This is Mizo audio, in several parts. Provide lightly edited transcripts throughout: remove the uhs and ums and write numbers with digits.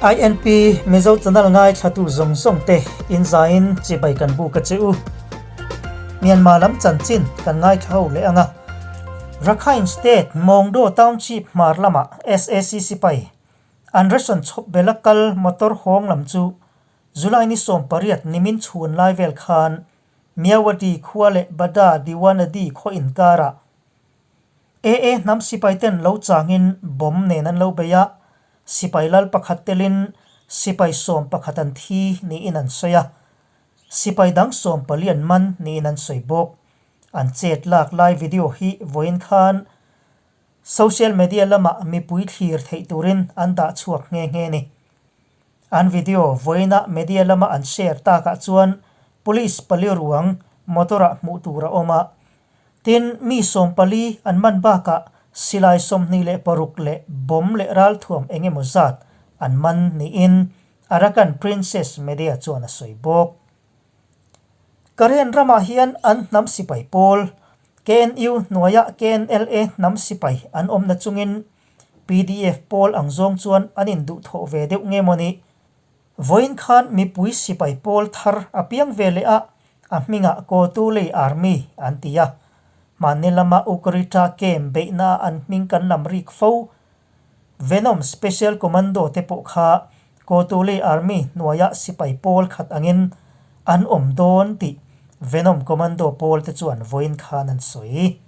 INP Mizo channel ngaithlatu zawng zawng te in zain chibai kan buk a che u. Myanmar lam chanchin kan ngaithla ho leh ang a. Rakhine State Maungdaw Township hmar lamah sac sipai an ration chhawp bela kal motor hawng lam chu July ni 18 nimin chhun lai vel khan Myawaddy khua leh Bada Diwanadi khaw inkarah AA hnam sipai ten lo changin bomb nen an lo bei a, sipai lal pakhat telin sipai 11 an thi niin an sawi a, sipai dang 14 an man niin an sawi bawk. An chet lak lai video hi vawiin khan social media lamah mipui thlir theih turin an dah chhuak nghe nghe a ni. An video vawiina media lama an share takah chuan police pali ruang motor-ah hmuh tur a awm a. Tin, mi 14 an man bakah silai 26 leh bomb leh ralthuam eng emaw zat an man niin Arakan Princess Media chuan a sawi bawk. Karen ramah hian an hnam sipai pawl, KNU hnuaia KNLA hnam sipai an awmna chungin Pdf pawl ang zawng chuan an induhthawh ve deuh nge maw ni? Vawiin khan mipui sipai pawl thar a piang ve leh a, a hmingah Kawtulei Army an ti a. Hmanni lama Ukrita camp beihna an hming kan lam rik fo. Venom Special Commando te pawh kha Kawtulei Army hnuaia sipai pawl khat angin an awm dawn tih Venom Commando pawl te chuan vawiin khan an sawi.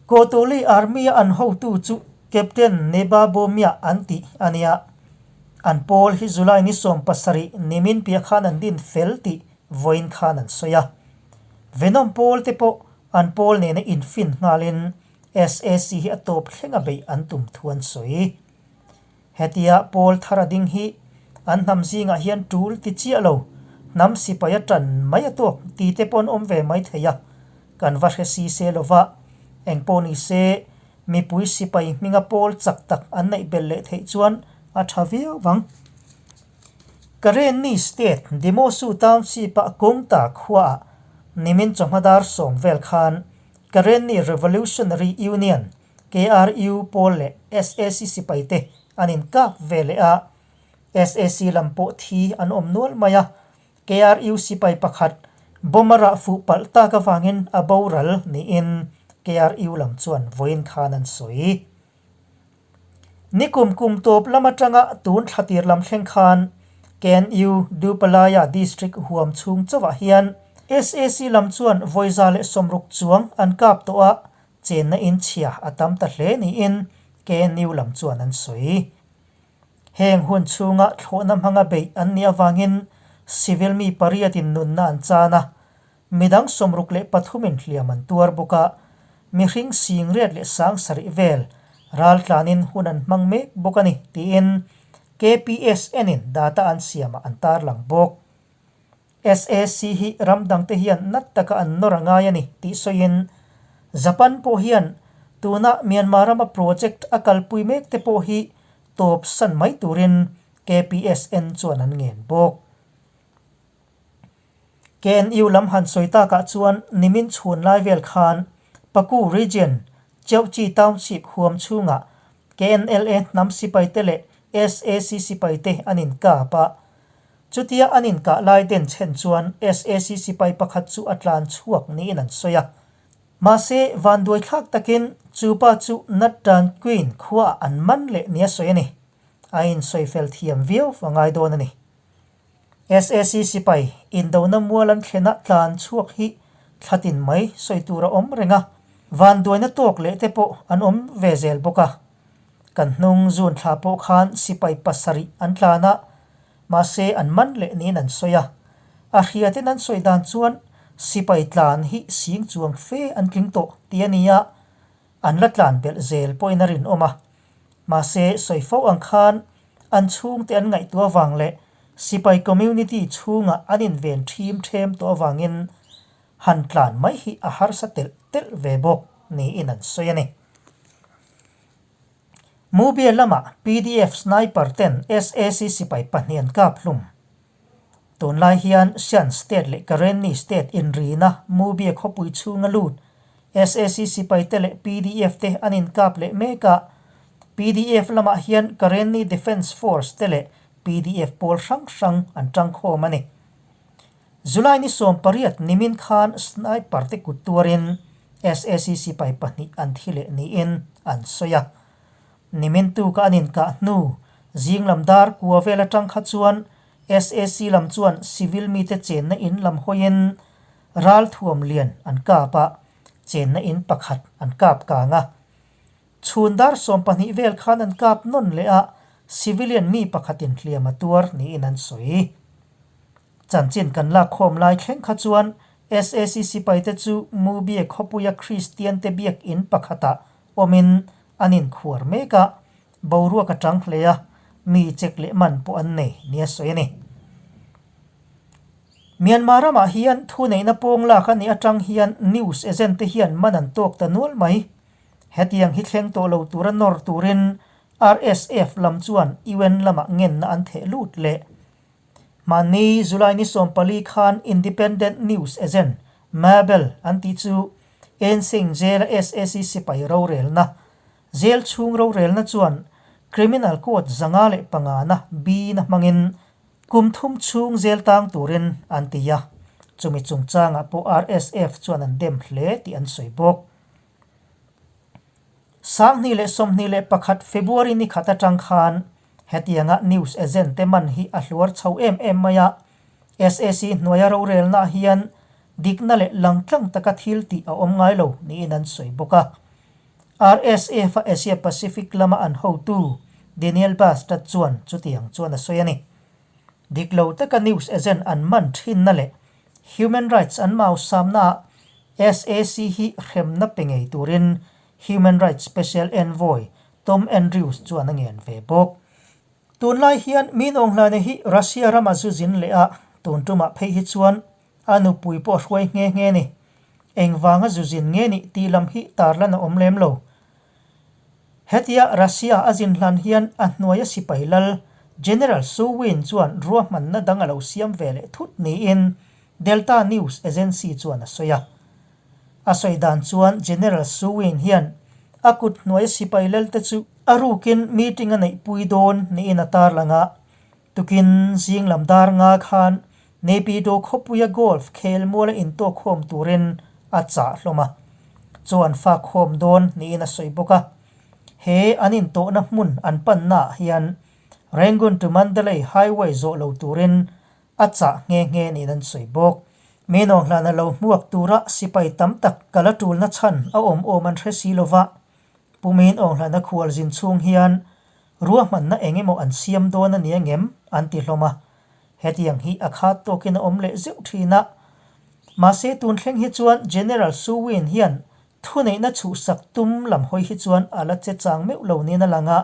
Kawtuli Army-a an hotu chu Captain Neba Bomia an tih a nia. An pawl hi July ni 17 nimin piah khan an din fel tih vawiin khan an sawi a. Venom pawl te pawh an pawl nena infin nghalin sac hi a tawp thlenga beih an tum thu an sawi. Hetia pawl thar a ding hi an hnam zingah hian tul ti chiah lo, hnam sipai a tan mai a tawk ti te pawh an awm ve mai thei a, kan va hre si se lova, eng pawh ni se mipui sipai hminga pawl chak tak an neih belh leh theih chuan a tha viau vang. Karenni State Demosu Township-ah Kawngta khuaah nimin chawhma dar 10 vel khan Karenni Revolutionary Union KRU pawl leh sac sipai te an inkap ve leh a, sac lam pawh thi an awm nual mai a, KRU sipai pakhat bomb a rah fuh palh tak avangin a boral niin KRU lam chuan vawiin khan an sawi. Nikum kum tawp lam atanga tun thlatir lam thleng khan KNU Dupalaya District huam chhung chauhah hian sac lam chuan vawi 160 chuang an kap tawh a, Chenna in chhia a tam ta hle niin KNU lam chuan an sawi. Heng hun chhunga thlawhna hmanga beih an nih avangin civil mi pariatin nunna an chan a, midang 63 in hliam an tuar bawk a, mihring 87,000 vel raltlanin hun an hmang mek bawk a ni tiin KPSN-in data an siamah an tarlang bawk. Sac hi ram dangte hian nat taka an nawr a ngai a ni tih sawiin Japan pawh hian tuna Myanmar rama project a kalpui mek te pawh hi tawp san mai turin KPSN chuan an ngen bawk. KNU lam han sawi takah chuan nimin chhun lai vel khan Paku Region, Cheuchi Township huam chhungah KNLA hnam sipai te leh sac sipai te an inkap a. Chutia an inkah lai den chhen chuan sac sipai pakhat chu a tlan chhuak niin an sawi a. Mahse, vanduai thlak takin chu pa chu Nat Tan Queen khuaah an man leh nia sawi a ni. A insawi fel thiam viau a ngai dawn a ni. Sac sipai indona mual an thlenah tlan chhuak hi thlatin mai sawi tur a awm reng a, vanduaina tawk leh te pawh an awm ve zel bawk a. Kan hnung zun thla pawh khan sipai pasarih an tlan a, mahse an man leh niin an sawi a. A hriatin an sawi dan chuan sipai tlan hi sing chuang fe an tling tawh tih a ni a, an la tlan belh zel pawhin a rinawm a. Mahse sawi fo ang khan an chhungte an ngaihtuah avang leh sipai community chhungah an inven thim them tawh avangin han tlan mai hi a harsa telh telh ve bawk niin an sawi a ni. Mubia lamah pdf sniper ten sac sipai pahnih an kap hlum. Tunlai hian Shan State leh Karenni State inrina Mubia khawpui chhunga lut sac sipai te leh pdf te an inkap leh mek a. Pdf lamah hian Karenni Defence Force te leh pdf pawl hrang hrang an tangkhawm a ni. July ni 18 nimin khan sniper te kut tuarin sac sipai pahnih an thi leh niin an sawi a. Nimin tuka an inkah hnu zing lam dar kua vel atang kha chuan sac lam chuan civil mite chenna in lam hawiin ralthuam lian an kap a, chenna in pakhat an kap kang a. Chhun dar 12 vel khan an kap nawn leh a, civilian mi pakhatin hliam a tuar niin an sawi. Chanchin kan lak khawm lai thleng kha chuan sac sipaite chu Mubie khawpuia Kristian te biakinn pakhatah awmin an inkhuar mek a, boruak a tang hle a, mi check leh man pawh an nei nia sawi a ni. Myanmar ramah hian thuneihna pawng lak a nih atang hian news agent te hian man an tawk ta nual mai. Hetiang hi thleng tawh lo tura nawr turin RSF lam chuan UN lamah ngenna an theh lut leh. Mahni July ni 14 khan Independent News Agent Mabel an tih chu Ensing Jail-a sac sipai rorelna, Jail chhung rorelna chuan Criminal Court 505 na B-na hmangin kum thum chhung jail tang turin an ti a, chumi chungchangah pawh RSF chuan an dem hle tih an sawi bawk. 2021 February ni khat atang khan hetianga news agent te man hi a hluar chho em em mai a, sac hnuaia rorelnaah hian dikna leh langtlang taka thil tih a awm ngai lo niin an sawi bawk a. RSF a Asia Pacific lama an hotu Daniel Bastard chuan chutiang chuan a sawi a ni. Dik lo taka news agent an man thinna leh human rights an mausamnaah sac hi hremna pe ngei turin Human Rights Special Envoy Tom Andrews chuan a ngen ve bawk. Tunlai hian Min Aung Hlaing hi Russia rama zu zin leh a, tun tumah phei hi chuan a nupui pawh a hruai nghe nghe ni. Engvanga zu zin nge nih tih lam hi tarlan a awm lem lo. Hetia Russia a zin hlan hian a hnuaia sipai lal General Su Win chuan ruahmanna dang a lo siam ve leh thut niin Delta News Agency chuan a sawi a. A sawi dan chuan General Su Win hian a kut hnuaia sipai lalte chu a rukin meeting a neihpui dawn niin a tarlang a. Tukin zing lam dar nga khan Naypyidaw khawpuia golf khel muala intawkkhawm turin a chah hlawm a, chu an fakkhawm dawn niin a sawi bawk a. He an intawhna hmun an pannaah hian Rangoon to Mandalay highway zawh lo turin a chah nghe nghe niin an sawi bawk. Minawng hlana lo hmuak tura sipai tam tak kal a tulna chhan a awm awm an hre si lova, Pu Minawng hlana khualzin chhung hian Ruahmanna eng emaw an siam dawn a nia ngem? an ti hlawm a. Hetiang hi a khat tawkin a awm leh zeuh thin a. Mahse tun thleng hi chuan General Su Win hian thuneihna chhuhsak tum lam hawi hi chuan a la che chang meuh lo niin a lang a.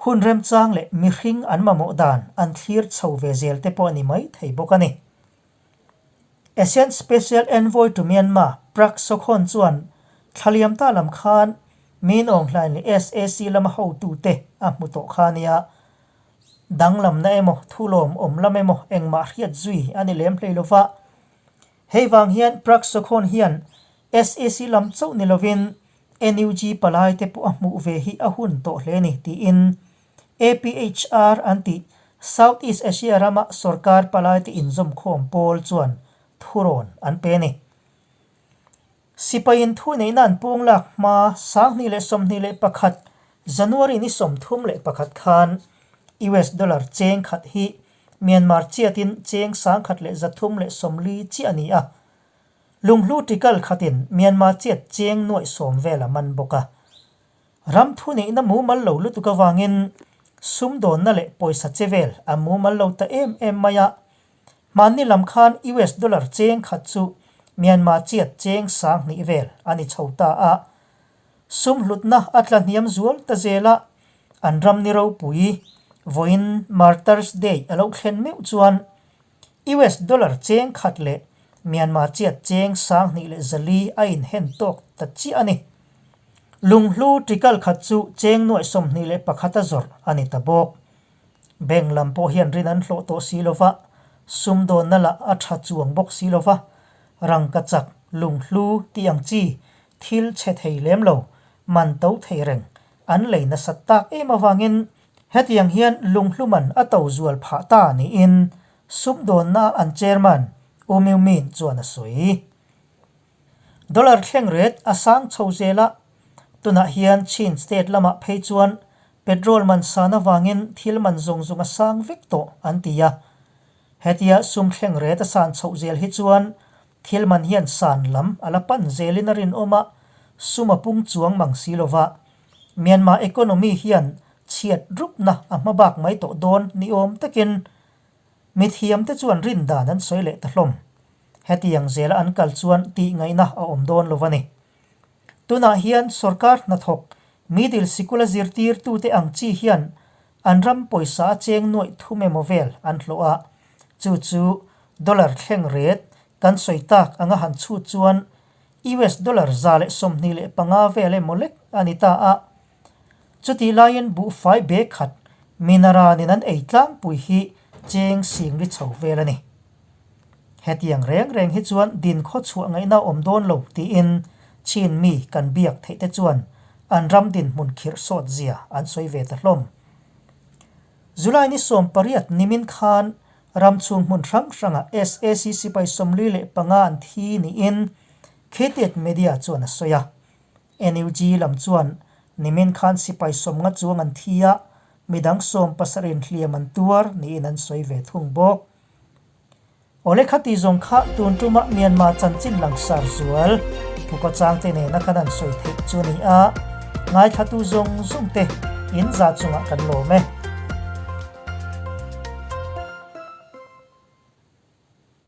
Hun remchang leh mihring an mamawh dan an thlir chho ve zel te pawh a ni mai thei bawk a ni. ASEAN Special Envoy to Myanmar, Prak Sokhonn chuan thlaliam ta lam khan Min Aung Hlaing leh sac lama hotute a hmu tawh kha a nia. Danglamna emaw, thulawm awm lam emaw engmah hriat zui a ni lem hlei lova. Hei vang hian Prak Sokhonn hian sac lam chauh ni lovin NUG palaite pawh a hmuh ve hi a hun tawh hle a ni tiin APHR an tih South East Asia rama sorkar palaite inzawmkhawm pawl chuan thurawn an pe a ni. Sipaiin thuneihna an pawng lak hma 2021 January ni 31 khan US dollar cheng khat hi Myanmar chiatin cheng 1340 chiah a ni a. Lunghlu tikal khatin Myanmar chiat cheng nuaih sawm vel a man bawk a. Ram thuneihna mumal lo lutuk avangin sumdawnna leh pawisa che vel a mumal lo ta em em mai a. Hmanni lam khan US dollar cheng khat chu Myanmar chiat cheng 2000 vel a ni chho ta a. Sum hlutna a tla hniam zual ta zel a, an ram ni ropui vawiin Martyrs Day a lo thlen meuh chuan US dollar cheng khat leh Myanmar chiat cheng 2400 a inhen tawk ta chiah a ni. Lunghlu tikal khat chu cheng nuaih 21 a zawrh a ni ta bawk. Bank lam pawh hian rin an hlawh tawh si lova, sumdawnna lah a tha chuang bawk si lova, rangkachak, lunghlu tih ang chi thil chhe thei lem lo, man to thei reng. an lei nasat tak em avangin hetiang hian lunghlu man a to zual phah ta niin sumdawnna an chairman U Myu Min chuan a sawi. Dollar thleng ret a sang chho zel a, tunah hian Chin state lamah phei chuan petrol man san avangin thil man zawng zawng a sang vek tawh an ti a. Hetia sum thleng ret a san chhoh zel hi chuan thil man hian san lam a la pan zelin a rinawm a, sum a pung chuang mang si lova. Myanmar economy hian chhiat rupna a hma bak mai tawh dawn ni awm takin mithiamte chuan rin dan an sawi leh ta hlawm. Hetiang zela an kal chuan tih ngaihna a awm dawn lo a ni. Tunah hian sorkar hnathawk middle sikula zirtirtute ang chi hian an ram pawisa a cheng nuaih thum emaw vel an hlawh a, chu chu dollar thleng ret kan sawi tak anga han chhut chuan US dollar 125 vel emaw lek a ni ta a. Chutih laiin buhfai bag khat minaranin an ei tlangpui hi cheng singri chho vel a ni. Hetiang reng reng hi chuan din khaw chhuah ngaihna awm dawn lo tiin Chin mi kan biak theih te chuan an ram dinhmun khirh sawt zia an sawi ve ta hlawm. July ni 18 nimin khan ram chhung hmun hrang hrangah sac sipai 45 an thi niin Khitiat Media chuan a sawi a. NUG lam chuan nimin khan sipai 50 chuang an thi a, midang 17 in hliam an tuar niin an sawi ve thung bawk. Awle khati zawng kha tun tuma Myanmar chanchin langsar zual thuka changte nena kan han sawi theih chu a ni a, ngaithlatu zawng zawng te in za chungah kan lawm e.